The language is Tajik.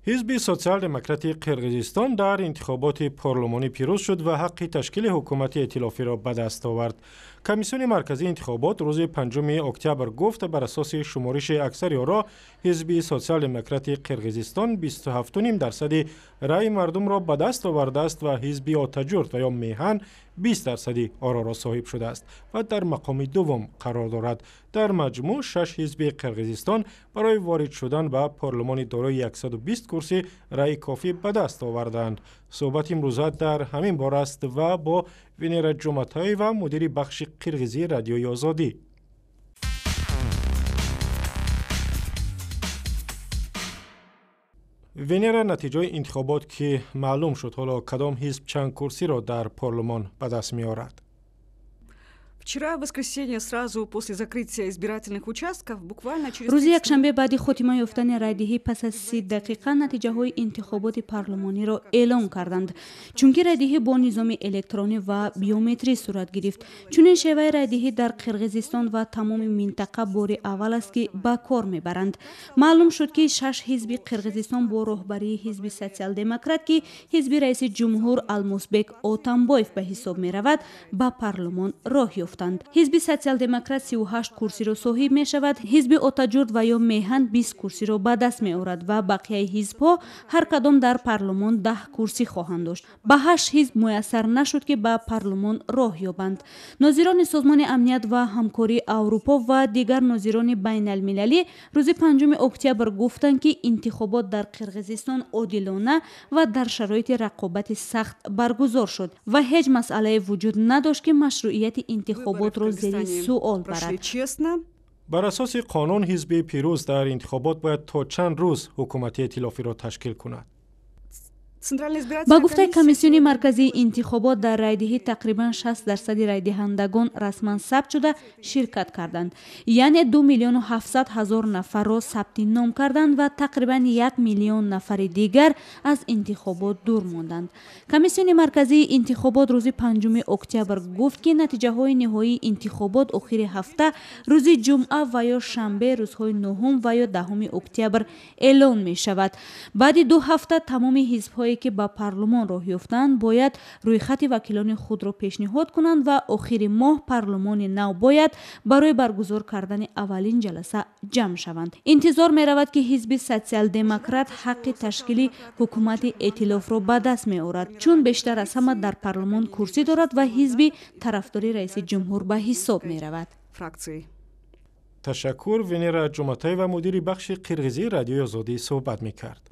Ҳизби Социал-демократи Қирғизистон дар интихоботи парлумонӣ пирӯз шуд ва ҳаққи ташкили ҳукумати эътилофиро ба даст овард. Комиссиони марказии интихобот рӯзи 5 октябр гуфт, бар асоси шумориши аксари оро ҳизби Социал-демократи Қирғизистон 27,5% раъи мардумро ба даст овардааст ва ҳизби Отаҷурт ва ё Меҳан 20% ороро соҳиб шудааст ва дар мақоми дуввум қарор дорад. Дар маҷмӯъ шаш ҳизби Қирғизистон барои ворид шудан ба парлумони дорои 120 курсӣ раъи кофӣ ба даст овардаанд. Суҳбати имрӯза дар ҳамин бора аст ва бо Венера Ҷуматаева, мудири бахши қирғизии Радиои Озодӣ. Венера, натиҷаи интихобот ки маълум шуд, ҳоло кадом ҳизб чанд курсиро дар парлумон ба даст меорад? Вчера, в воскресенье, сразу после закрытия избирательных участков, буквально через... Рӯзи якшанбе баъди хотима ёфтани райдиҳӣ пас аз 30 дақиқа натиҷаҳои интихоботи парлумониро эълон карданд, чунки райдиҳӣ бо низоми электронӣ ва биометрӣ сурат гирифт. Чунин шеваи райдиҳӣ дар Қирғизистон ва тамоми минтақа бори аввал аст, ки ба кор мебаранд. Маълум шуд, ки шаш ҳизби Қирғизистон бо роҳбарии ҳизби Социал-демократ, ки ҳизби раиси ҷумҳур Алмосбек Отамбоев ба ҳисоб меравад, ба парлумон роҳ ёфтанд. Ҳизби Социал-демократ 38 курсиро соҳиб мешавад, ҳизби Отаҷурт ва ё Меҳан 20 курсиро ба даст меорад ва бақияи ҳизбҳо ҳар кадом дар парлумон 10 курсӣ хоҳанд дошт. Ба ҳашт ҳизб муяссар нашуд, ки ба парлумон роҳ ёбанд. Нозирони Созмони амният ва ҳамкории Аврупо ва дигар нозирони байналмилалӣ рӯзи 5 октябр гуфтанд, ки интихобот дар Қирғизистон одилона ва дар шароити рақобати сахт баргузор шуд ва ҳеҷ масъалае вуҷуд надошт, ки машрӯияти интихоботро зери суол барад. Бар асоси қонун ҳизби пирӯз дар интихобот бояд то чанд рӯз ҳукумати эътилофиро ташкил кунад? Ба гуфтаи Комиссиони марказии интихобот, дар райдиҳӣ тақрибан 60% райдиҳандагон расман сабт шуда ширкат карданд, яъне 2 миллиону 700 ҳазор нафарро сабти ном карданд ва тақрибан 1 миллион нафари дигар аз интихобот дур монданд. Комиссиони марказии интихобот рӯзи 5 октябр гуфт, ки натиҷаҳои ниҳоии интихобот охири ҳафта, рӯзи ҷумъа ва ё шанбе, рӯзҳои 9 ва ё 10 октябр эълон мешавад. Баъди 2 ҳафта тамоми ҳизбҳое, ки ба парлумон роҳ ёфтанд, бояд рӯйхати вакилони худро пешниҳод кунанд ва охири моҳ парлумони нав бояд барои баргузор кардани аввалин ҷаласа ҷамъ шаванд. Интизор меравад, ки ҳизби Социал-демократ ҳаққи ташкили ҳукумати эътилофро ба даст меорад, чун бештар аз ҳама дар парлумон курсӣ дорад ва ҳизби тарафдори раиси ҷумҳур ба ҳисоб меравад. Ташаккур. Венера Ҷуматаева, мудири бахши қирғизии Радиои Озодӣ суҳбат мекард.